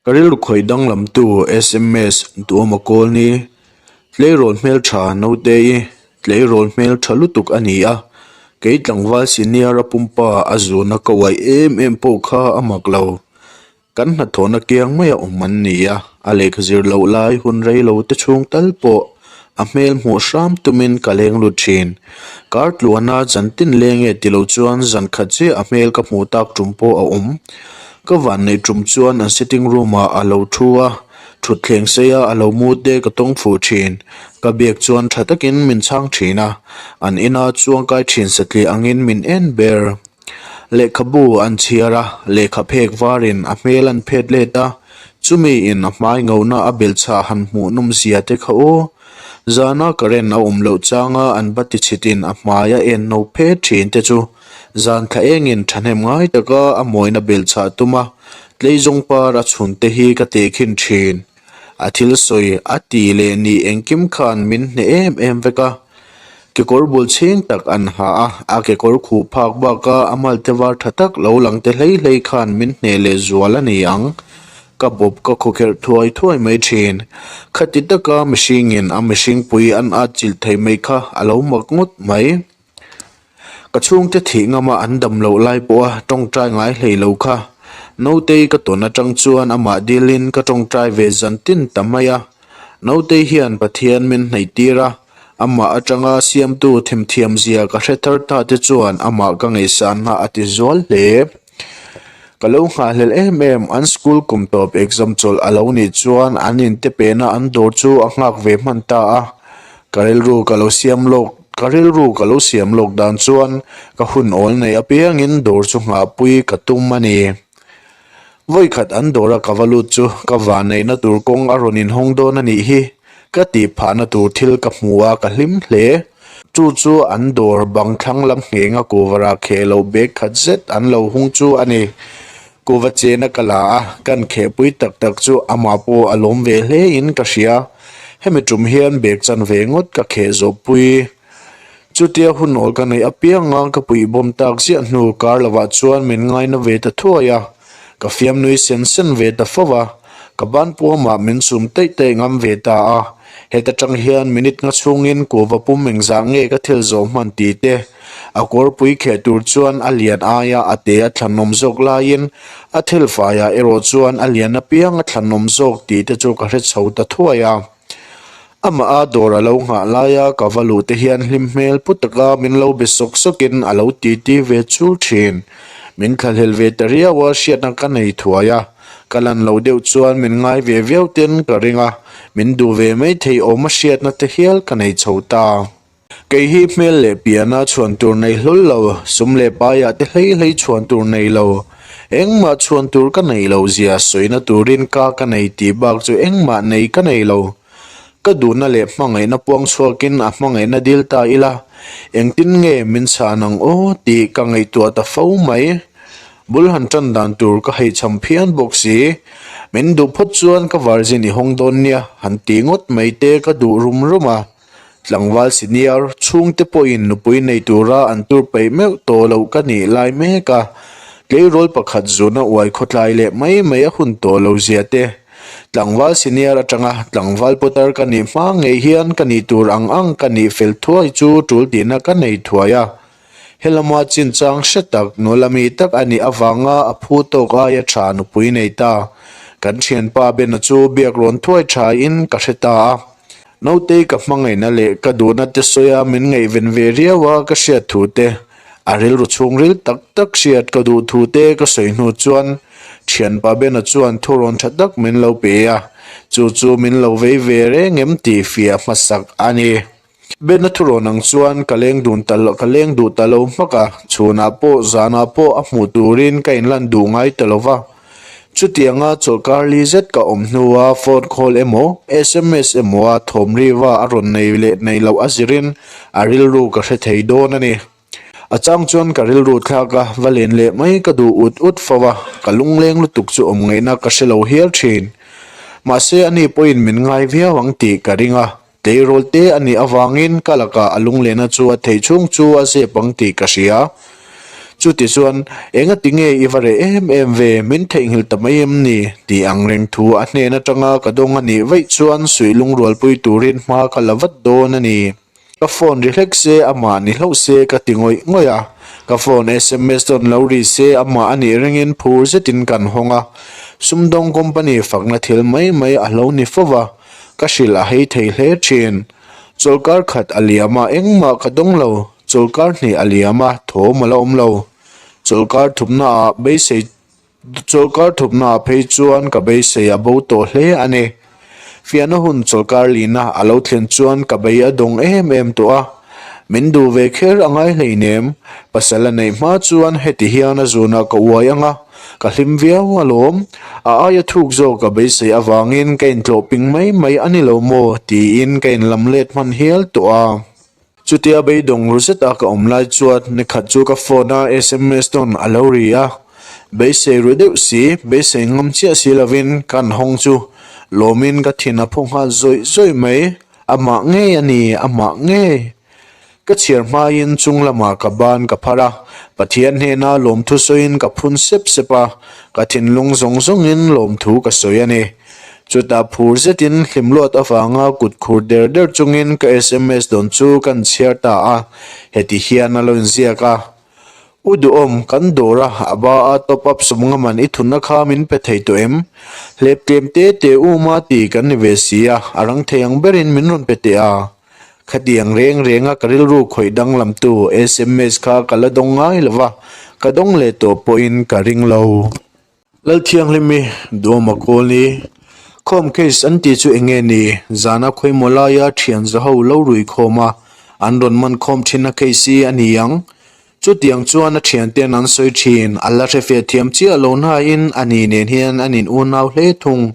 Ka rilru khawih danglamtu sms duhawm a kawl ni. Tleirawl hmeltha Naute-i tleirawl hmeltha lutuk a ni a, kei tlangval senior a pumpa a zuna ka uaih em em pawh kha a mak lo. Kan hnathawhna kiang maia awm an ni a, a lehkha zir loh lai hun rei lo te chhung tal pawh a hmel hmuh hram tumin ka leng lut thin. Kar tluana zan tin leng e ti lo chuan zan khat chiah a hmel ka hmuh tak tum pawh a awm. Ka vanneih tum chuan an sitting room ah a lo thu a, thutthleng seia a lo mu te ka tawng fuh thin. Ka biak chuan tha takin min chhang thin a, an ina chuangkai thin satliah angin min en ber. Lehkhabu an chhiar a, lehkha phek varin a hmel an phet let a, chumi in a hmai ngona a belchhah han hmuh nawm zia te kha aw. Zana current a awm loh changa an va ti chhitin a hmai a en no phet thin te chu zan thla engin thahnem ngai taka a mawina belchhah tum a, tleizawng par a chhun te hi ka tehkhin thin. A thil sawi a ti leh nih engkim khan min hneh em em vek a. Kekawr bul chhing tak an ha a, a kekawr khuh phak baka a malte var tha tak lo lang te hlei hlei khan min hneh leh zual a ni ang. Ka bawp ka khawkherh thuai thuai mai thin. Khati taka mihringin a mihringpui an atchilh thei mai kha a lo mak ngawt mai. Ka chhungte thih ngama an dam loh lai pawha tawngtai ngai hlei lo kha. Nautei ka tawn atang chuan amah dilin ka tawngtai ve zan tin ta mai a. Nautei hian Pathian min hnaih tir a, amah atanga siamtu themthiam zia ka hre thar ta te chuan amah ka ngaihsanna a ti zual hle. Ka lo nghahhlelh em em, an school kum tawp exam chawlh a lo nih chuan an inte pehna an dawr chu a nghak ve hman ta a. Ka rilru ka lo siam lawk, ka rilru ka lo siam lawk dan chuan ka hun awl neih apiangin dawr chu nghahpui ka tum a ni. Vawikhat an dawra ka va lut chu ka vanneihna tur kawng a rawn inhawng dawn a nih hi ka tih phahna tur thil ka hmu a ka hlim hle. Chu chu an dawr bang thlang lam nghenga kuhva kheh loh bag khat zet an lo hung chu a ni. Kuhva chena ka la a, kan khehpui tak tak chu amah pawh a lawm ve hle in ka hria. Hemi tum hian bag chan ve ngawt ka kheh zawhpui. Chutia hun awl ka neih apianga ka puihbawm tak ziah hnu kar lovah chuan min ngaina ve ta thuai a, ka fiam nui sen sen ve ta fo va, ka ban puamah min chum teih teih ngam ve ta a. Heta tang hian minute nga chhungin kuhva pum engzah nge ka thil zawh hman tih te, a kawrpui kheh tur chuan a lian aia a te a thlanawm zawk laiin a thil faiah erawh chuan a lian apiang a thlanawm zawk tih te chu ka hre chho ta thuai a. Amah a dawr a lo nghah laia ka va luh te hian hlim hmel pu taka min lo be sawk sawkin a lo titi ve chul thin. Min thlahlel ve ta riau a hriatna ka nei thuai a, ka lan loh deuh chuan min ngai ve viau ten ka ring a, min duh ve mai thei awm a hriatna te hial ka nei chho ta. Kei hi hmel leh piana chhuan tur nei hlawl lo, sum leh paiah te hlei hlei chhuan tur nei lo. Engmah chhuan tur ka neih loh zia sawina turin ka ka nei tih bak chu engmah nei ka nei lo. Ka duhna leh hmangaihna puang chhuakin a hmangaihna dil ta ila, engtin nge min chhan ang aw tih ka ngaihtuah ta fo mai. Bul han tan dan tur ka haihchham phian bawk si. Min duh phawt chuan ka virgin i hawng dawn nia han tih ngawt mai te ka duh rum rum a. Tlangval senior chhungte pawhin nupui nei tura an tur peih meuh tawh loh ka nih lai mek a, tleirawl pakhat zuna uai khawtlai leh mai mai a hun tawh lo zia te. Tlangval senior atanga tlangval putar ka nih hma ngei hian ka nih tur ang ang ka nih fel thuai chu tul tihna ka nei thuai a. Helama chinchang hre tak nula mi tak a nih avanga a phu tawk aia tha nupui nei ta. Kan thianpa Bena chu biak rawn thuai thain ka hre ta a. Nautei ka hmangaihna leh ka duhna te sawia min ngaihven ve riau a ka hriat thu te, a rilru chhungril tak tak hriat ka duh thu te ka sawi hnu chuan thianpa Bena chuan thurawn tha tak min lo pe a, chu chu min lo vei ve reng em tih fiah hmasak a ni. Bena thurawn ang chuan ka leng dun ta lo ka leng duh ta lo hmak a, chhunah pawh zanah pawh a hmuh turin ka inlan duh ngai ta lo va. Chutianga chawlhkar li zet ka awm hnua phone call emaw, sms emaw a thawm riva a rawn nei leh nei loh a zirin a rilru ka hre thei dawn a ni. A chang chuan ka rilru thlak a, va len leh mai ka duh ut ut fo a, ka lungleng lutuk chu awm ngaihna ka hre lo hial thin. Mahse ani pawhin min ngai viau ang tih ka ring a, Tleirawl te a nih avangin ka lakah a lunglehna chu a theih chhung chu a zep ang tih ka hria. Chutichuan, Engati nge i va reh em em ve, min theihnghilh ta mai em ni? tih ang reng thu a hnen atanga ka dawng a nih vaih chuan suih lungrualpui turin hma ka la vat dawn a ni. Ka phone ri hlek se amah ni hlauh se ka ti ngawih ngawih a, ka phone sms dawn lo ri se amah a nih ringin phur zetin kan hawng a, sumdawng company fakna thil mai mai a hlo ni fo va, ka hrilh a hei thei hle thin. Chawlkar khat a liam a, engmah ka dawng lo, chawlkar hnih a liam a, thawm a la awm lo. Chawlkar thupna ah beisei Chawlhkar thupnaah phei chuan ka beisei a bo tawh hle a ni. Fiahna hun chawlhkar lihna a lo thlen chuan ka bei a dawng em em tawh a. Min duh ve kher a ngai hleinem. Pasal a neih hma chuan heti hian a zunah ka uai ang a, ka hlim viau alawm. A aia thuk zawk ka beisei avangin ka intlawh ping mai mai a ni lo maw tiin ka inlam let hman hial tawh a. Chutia beidawng ru zeta ka awm lai chuan nikhat chu ka phone a sms dawn a lo ri a, beisei ru deuh si, beisei ngam chiah si lovin kan hawng chu lawmin ka thin a phu nghal zawih zawih mai, amah ngei a ni, amah ngei. Ka chhiar hmain chung lamah ka ban ka phar a, Pathian hnena lawmthu sawiin ka phun sep sep a, ka thinlung zawng zawngin lawmthu ka sawi a ni. Chutah phur zetin hlimluat avanga kut khur der der chungin ka sms dawn chu kan chhiar ta a, heti hian a lo inziak a, U Duhawm, kan dawr a, a ba a top up sawm nga man i thunna kha min pe thei tawh em? Hlep tlem te te uma ti kan ni ve si a, a rang thei ang berin min rawn pe teh a. Khatiang reng renga ka rilru khawih danglamtu sms kha ka la dawng ngai lo va, ka dawng leh tawh pawhin ka ring lo. Lalthianghlimi, Duhawma Kawlni, Khawm case an tih chu eng nge ni? Zana khawimaw laia thian za ho lo rui khawm a, an rawn man khawm thin a case hi a ni ang. Chutiang chuan a thianten an sawi thin, a la hrefiah thiam chiah lo nain a ni nen hian an in unau hle thung.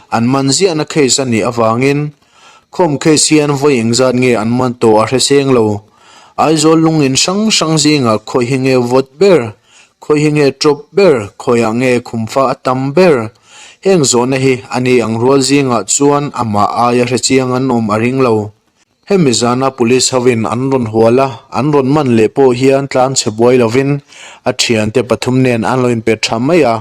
An man ziahna case a nih avangin Khawm case hian vawi engzat nge an man tawh a hre seng lo. Aizawl lung in hrang hrang zingah khawi hi nge vawt ber? Khawi hi nge tawp ber? Khawiah nge khumfa a tam ber? Heng zawhna hi a ni ang rual zingah chuan amah aia hre chiang an awm a ring lo. Hemi zana police hovin an rawn hual a, an rawn man leh pawh hian tlan chhe buai lovin a thiante pathum nen an lo inpet tha mai a,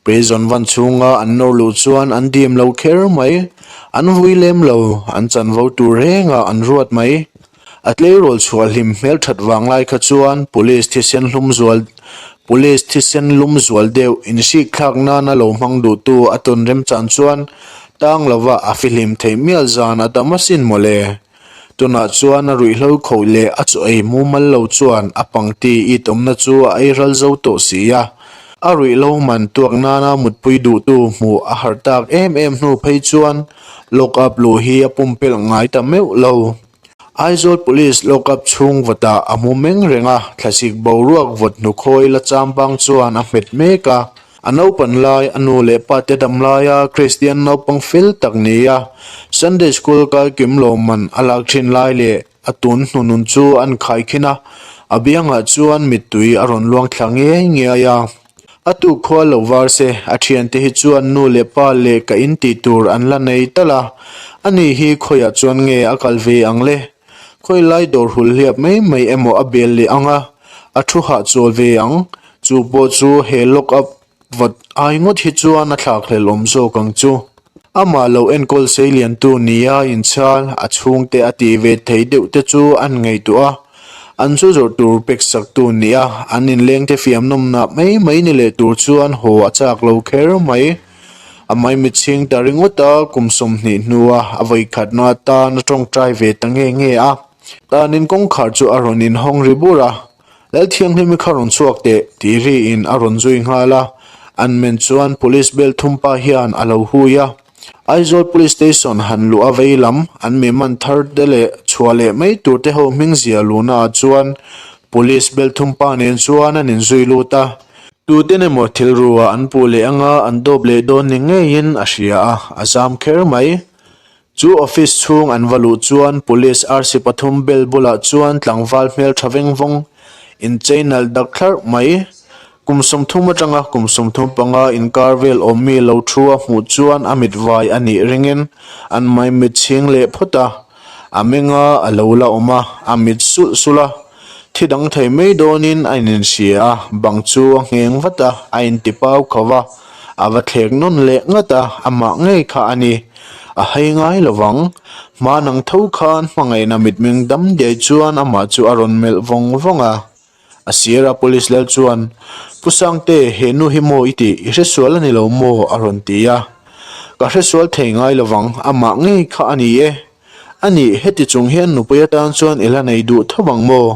prison van chhunga an nawr luh chuan an dim lo kher mai. An vui lem lo, an chanvo tur rengah an ruat mai. A tleirawl chhuah hlim hmelthat vang lai kha chuan Police thisen hlum zual Police thisen lum zual deuh inhrik thlak nana lo hmang duhtu a tawn remchan chuan tang lova a fihlim theih mial zan a tam asin mawle. Tunah chuan a ruihhlo khoh leh a chaw ei mumal lo chuan a pangti it awmna chu a ei ral zo tawh si a. A ruihhlo man tuak nana mutpui duhtu hmuh a harh tak em em hnu phei chuan lock up luh hi a pumpelh ngai ta meuh lo. Aizawl Police lockup chhung vawtah a hmu meng reng a, thlasik boruak vawt hnukhawi la chambang chuan a hmet mek a. A naupan lai, a nu leh pa te dam laia Kristian naupang fel tak ni a, Sunday School kal kim lawmman a lak thin lai leh a tun hnunun chu an khaikhin a, a biangah chuan mittui a rawn luang thla ngiai ngiai a. A tuk khua lo var se, a thiante hi chuan nu leh pa leh ka in tih tur an la nei tal a, ani hi khawiah chuan nge a kal ve ang le? Khawi lai dawr hul hliap mai mai emaw a bel leh ang a, a thu hahchawl ve ang, chu pawh chu he lock up vat ai ngawt hi chuan a thlakhlelh awm zawk ang chu. Amah lo enkawl seiliantu nia inchhal a chhungte a tih ve thei deuh te chu an ngaihtuah a, an chu zawrh tur pek saktu nia an inlengte fiamnawmna mai mai ni leh tur chuan haw a chak lo kher mai. A maimichhing ta ringawt a, kum 20 hnua a vawikhatna atan a tawngtai ve ta nge nge a. Tanin kawngkhar chu a rawn inhawng ri bur a, Lalthianghlimi kha rawn chhuak teh tih riin a rawn zui nghal a, an men chuan Police bel thumpa hian a lo hui a. Aizawl Police Station han luh a vei lam an mi man thar te leh chhuah leh mai tur te ho hming zia luhna ah chuan Police bel thumpa nen chuan an inzui lut a. Tuten emaw thil ru ah an puh leh anga an dawp leh dawn ni ngeiin a hria a, a zam kher mai. Chu office chhung an va luh chuan Police arsi pathum bel bulah chuan tlangval hmeltha veng vawng inchei nalh dak thlarh mai. Kum 30 atanga kum 35 inkar vel awm mi lo thu a hmuh chuan a mit vai a nih ringin an maimit chhing leh phawt a. A meng a, a lo la awm a, a mit sulh sulh a. Thi dang thei mai dawnin a ininhria a, bang chu a ngheng vat a, a inti pau kho va, a va thlek nawn leh ngat a, amah ngei kha a ni. A hai ngai lo vang. Hmanang tho khan hmangaihna mitmeng dam diai chuan amah chu a rawn melh vawng vawng a. A sira police lal chuan, Pu Sangte, he nu hi maw i tih? I hresual a ni lo maw? a rawn ti a. Ka hresual thei ngai lo vang, amah ngei kha a ni e. A nih, heti chung hian nupui atan chuan i la nei duh tho ang maw?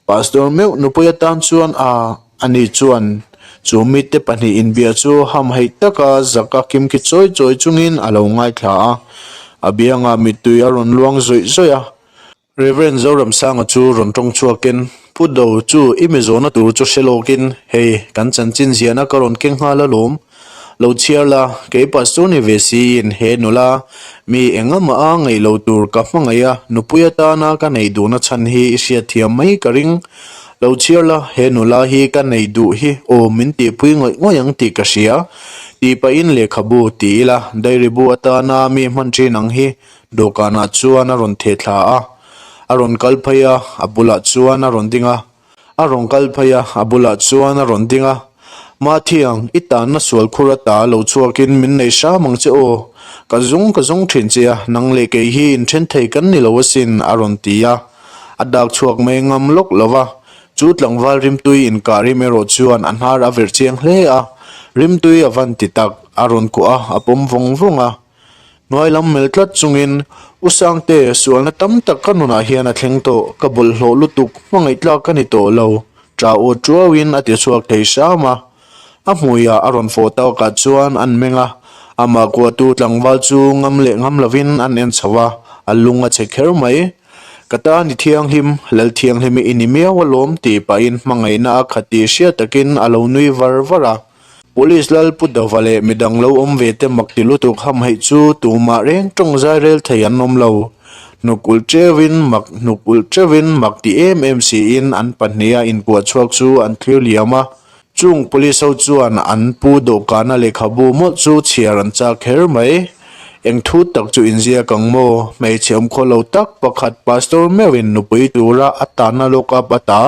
Pastor meuh nupui atan chuan a, ani chuan chu mite pahnih inbia chu hamhaih taka zaka kimki chawi chawi chungin a lo ngaithla a. A biangah mittui a rawn luang zawih zawih a. Reverend Zoramsanga chu rawn tawng chhuakin, Pu Do chu i mi zawhna tur chu hre lawkin, hei, kan chanchin ziahna ka rawn keng nghal alawm. Lo chhiar la, kei pastor ni ve siin he nula mi engamah a ngaih lo tur ka hmangaih a, nupui atana ka neih duhna chhan hi i hriat thiam mai ka ring. Lo chhiar la, he nula hi ka neih duh hi aw min tihpui ngawih ngawih ang tih ka hria. Tih pahin lehkhabu ti ila, diary bu atana mi hman thin ang hi dawhkanah chuan a rawn theh thla a. A rawn kal phei a, a bulah chuan a rawn ding a. A rawn kal phei a, a bulah chuan a rawn ding a. Mathiang, i tanna sual khur ata lo chhuakin min nei hram ang che aw. Ka zung ka zung thin che a, nang leh kei hi inthen thei kan ni lo asin, a rawn ti a. A dak chhuak mai ngam lawk lo va, chu tlangval rimtui inkah rim erawh chuan a hnar a verh chiang hle a. Rimtui a van ti tak, a rawn kuah a, a pawm vawng vawng a. Hnuai lam mel tlat chungin, U Sangte, sualna tam tak ka nunah hian a thleng tawh, ka bawlhhlawh lutuk, hmangaih tlak ka ni tawh lo, ṭah aw ṭuauin a ti chhuak thei hram a. A hmuiah a rawn fawh takah chuan an meng a, amah kuahtu tlangval chu ngam leh ngam lovin an en chho a, a lung a chhe kher mai. Ka ta ni thianghlim, Lal Thianghlimi i ni miau alawm tih pahin hmangaihna a khat tih hriat takin a lo nui var var a. Police lal Pu Dova leh midang lo awm ve te mak ti lutuk hamhaih chu tumah reng tawng zai rel thei an awm lo. Hnuk ulh teuhin mak hnuk ulh teuhin mak ti em em siin an pahniha inkuah chhuak chu an thlir liam a. Chung police ho chuan an pu dawhkana lehkhabu mawlh chu chhiar an chak kher mai. Eng thu tak chu inziak ang maw? Hmeichhe awmkhaw lo tak pakhat pastor meuhin nupui tura a tanna lock up ata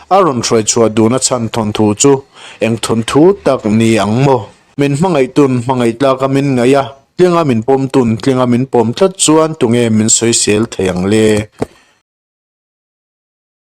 a rawn hruai chhuah duhna chhan thawnthu chu Eng thawnthu tak ni ang maw? Min hmangaihtun hmangaih tlaka min ngaih a, tlinga min pawmtun tlinga min pawm tlat chuan tunge min sawisel thei ang le?